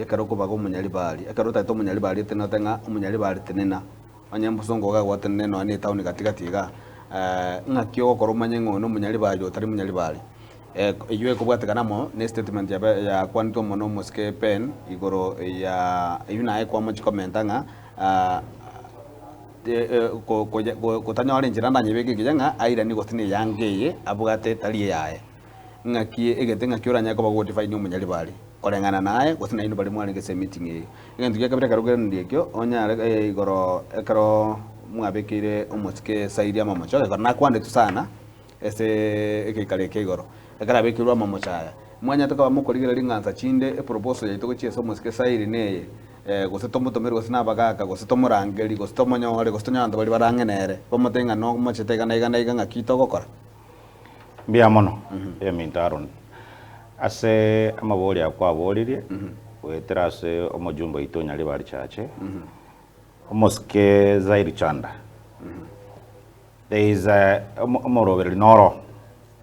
Ekero okobaga omonyaribari, ekero otagete omonyaribari etenena ote ng'a omonyaribari tenena, onye mbosongo iga gwatenene nonya na etown gati gati igaa, ng'aki ogokora omanye ng'a oyo na omonyaribari otari monyaribari. Eywo ekobwatekana amo na estatement yabe yakwanetwe amo na omosike Ben igoro ya eywo naye kwamochi komenta ng'a kotanyora enchera ndanyebeke ekiya ng'a airanie gose na eyanga eye abwate tari eyaye. Ng'aki egete ng'aki oranyare koba godefine omonyaribari koreng'ana naye gose nainwe baria mwarenge ase emeeting eyio. Egento gia kabere ekero okoiraneria ekio onyare igoro ekero mwabekeire omosike sairi amamocho ekero nakwanetwe sana ase egeikaro eke igoro. Ekero abekeirwe amamocho aya, mwanyarete koba mokorigereria ring'ansa chinde eproposal yaito gochia ase omosike sairi neye gose tomotomere gose na abagaka gose tomorangerie gose tomonyore gose tonyore abanto baria barang'e nere bamotebie ng'a nomochete iga na iga na iga ng'aki togokora. Mbuya mono, eminto Aaron, ase amabori aya kwaboririe, goetera ase omojumbe oito Nyaribari Church, omosike Zairi Chanda. There is a omorobereri noro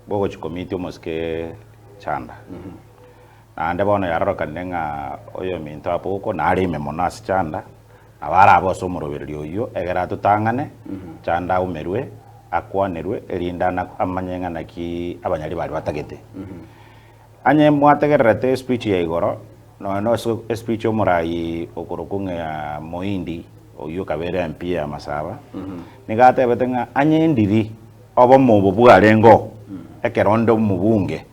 bwogochia komiti omosike Chanda. Naende bono yarorekanire ng'a oyominto Apoko nare ime mono ase Chanda, Nabo arabe ase omorobererio oyio, egere atotang'ane, chanda aumerwe, akwanerwe, erinde amanye ng'a naki abanyari baria batagete. Onye mwategererete espeech ya igoro, nonya na ase espeech y'omorai okorokwa ng'a Moindi, oyio okabera MP ya Masaba, nigo atebete ng'a onye ndiri obomo obo bwarenge oo, ekero onde omobunge,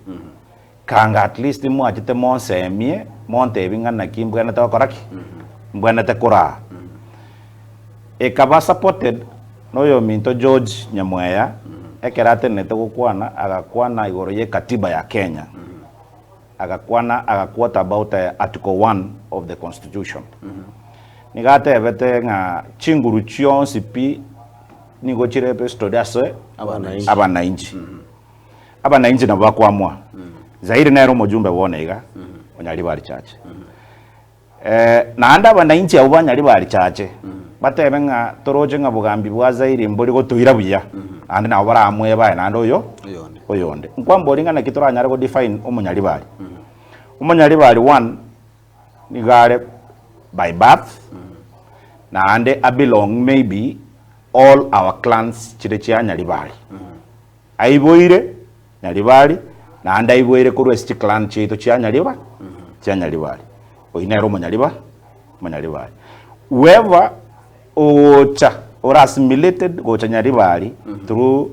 Kanga at least mwachete monsemie, montebi ng'a naki mbwenerete gokora ki? Mbwenerete koraa. Ekaba supported noyominto George Nyamweya, ekero atenenete gokwana, agakwana igoro ye katiba ya Kenya. Agakwana agaquote about article one of the constitution. Nigo atebete ng'a chinguru chionsi pi nigo chire bestowed ase Abananchi. abananchi. Abananchi nabo bakwamua. Zaire nere omojumbe bono iga, o Nyaribari Church. Naende abananchi abwo ba Nyaribari Church, batebe ng'a toroche ng'a bogambi bwa Zaire mbori gotoira buya, naende nabo baramwebe aye naende oyo Oyonde. oyonde. Nkwamboria ng'a naki toranyare go define omonyaribari. Omonyaribari one, nigo are by birth, naende a belong maybe all our clans chire chia Nyaribari. Aiboire Nyaribari, naende aiboire korwa ase chiclan chiaito chia Nyariba, chia Nyaribari. Oyio nere omonyariba, omonyaribari. Whoever ogocha ore assimilated gocha Nyaribari through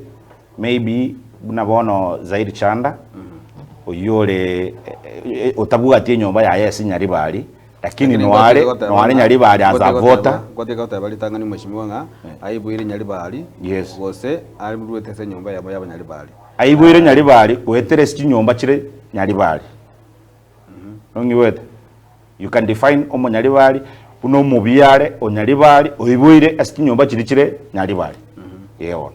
maybe buna bono Zaid Chanda, oyio ore otabwati enyomba yaye ase Nyaribari, Lakini noare noare Nyaribari as a voter. Gwatiga goteba ritang'ani mweshimiwa ng'a aiboire Nyaribari Yes. gose aruete ase enyomba yabo y'abanyaribari. Aiboire Nyaribari goetera ase chinyomba chire Nyaribari. Nong'igwete? You can define omonyaribari buna omobiare o Nyaribari oiboire ase chinyomba chiria chire Nyaribari. Ee bono.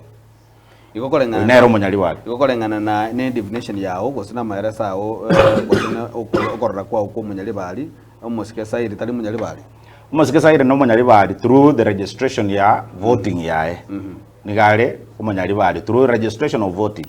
Igo koreng'ana Oyo nere omonyaribari. Igo koreng'ana na ne definition yao gose na amaereso ao gose na okorora kwao kwa omonyaribari, omosike Sairi tari monyaribari? Omosike Sairi na omonyaribari through the registration ya voting yaye. Nigo are omonyaribari through registration of voting.